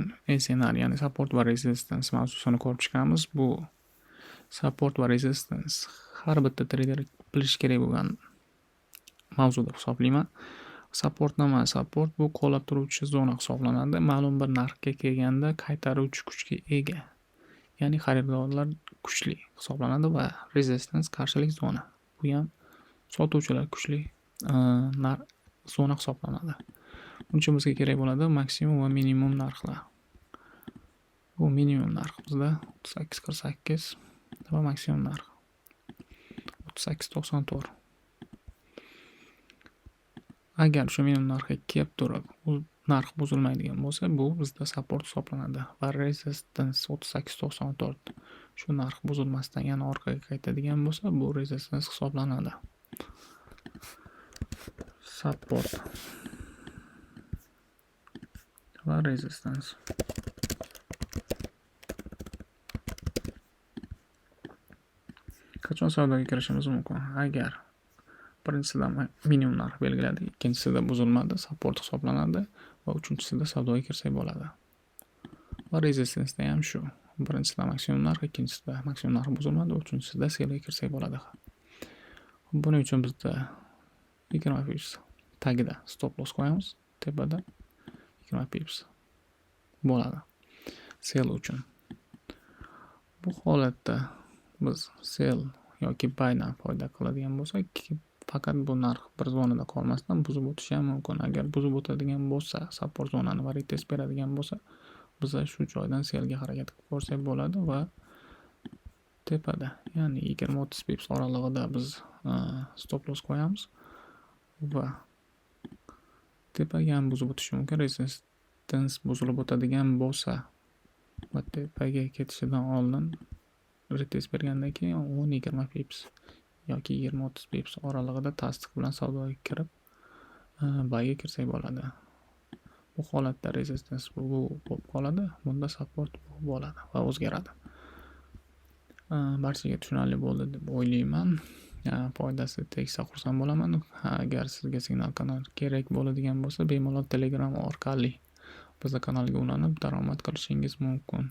Bugun SNR, ya'ni support va resistance mavzusini ko'rib chiqamiz. Bu support va resistance har bitta trader bilishi kerak bo'lgan mavzu deb hisoblayman. Support nima? Support bu qo'llab turuvchi zona hisoblanadi. Ma'lum bir narxga kelganda qaytaruvchi kuchga ega. Ya'ni xaridorlar kuchli hisoblanadi va resistance qarshilik zona. Bu ham sotuvchilar kuchli zona hisoblanadi. Buning uchun bizga kerak bo'ladi maksimum va minimum narxlar. Bu minimum narx bizda 38.48 va maksimum narx 38.94. Agar shu minimum narxga kelib turib, u narx buzilmaydigan bo'lsa, bu bizda support hisoblanadi va resistance 38.94 shu narx buzilmasdan yana orqaga qaytadigan bo'lsa, bu resistance hisoblanadi. Support va resistance. Qachon savdoga kirishimiz mumkin? Agar birinchisida minimum narx belgiladik, ikkinchisida buzilmadi, support hisoblanadi va uchinchisida savdoga kirsak bo'ladi. Va resistanceda ham shu. Birinchisida maksimum narx, ikkinchisida maksimum narx buzilmadi, uchinchisida sellga kirsak bo'ladi. Buning uchun bizda 20 pips tagida stop loss qo'yamiz, tepada 20 pips bo'ladi sell uchun. Bu holatda biz sell yoki buydan foyda qiladigan bo'lsak, faqat bu narx bir zonada qolmasdan buzib o'tishi ham mumkin. Agar buzib o'tadigan bo'lsa, support zonani va retest beradigan bo'lsa, biz shu joydan sellga harakat qilib ko'rsak bo'ladi va tepada, ya'ni 20-30 pips oralig'ida biz stop loss qo'yamiz va tepaga ham buzib o'tishi mumkin. Resistance buzilib o'tadigan bo'lsa va tepaga ketishidan oldin retest bergandan keyin 10-20 pips yoki 20-30 pips oralig'ida tasdiq bilan savdoga kirib, buyga kirsak bo'ladi. Bu holatda resistance bu bo'lib qoladi, bunda support bu bo'ladi va o'zgaradi. Barchaga tushunarli bo'ldi deb o'ylayman. Foydasi tegsa xursand bo'laman. Agar sizga signal kanal kerak bo'ladigan bo'lsa, bemalol Telegram orqali bizning kanalga ulanib daromad qilishingiz mumkin.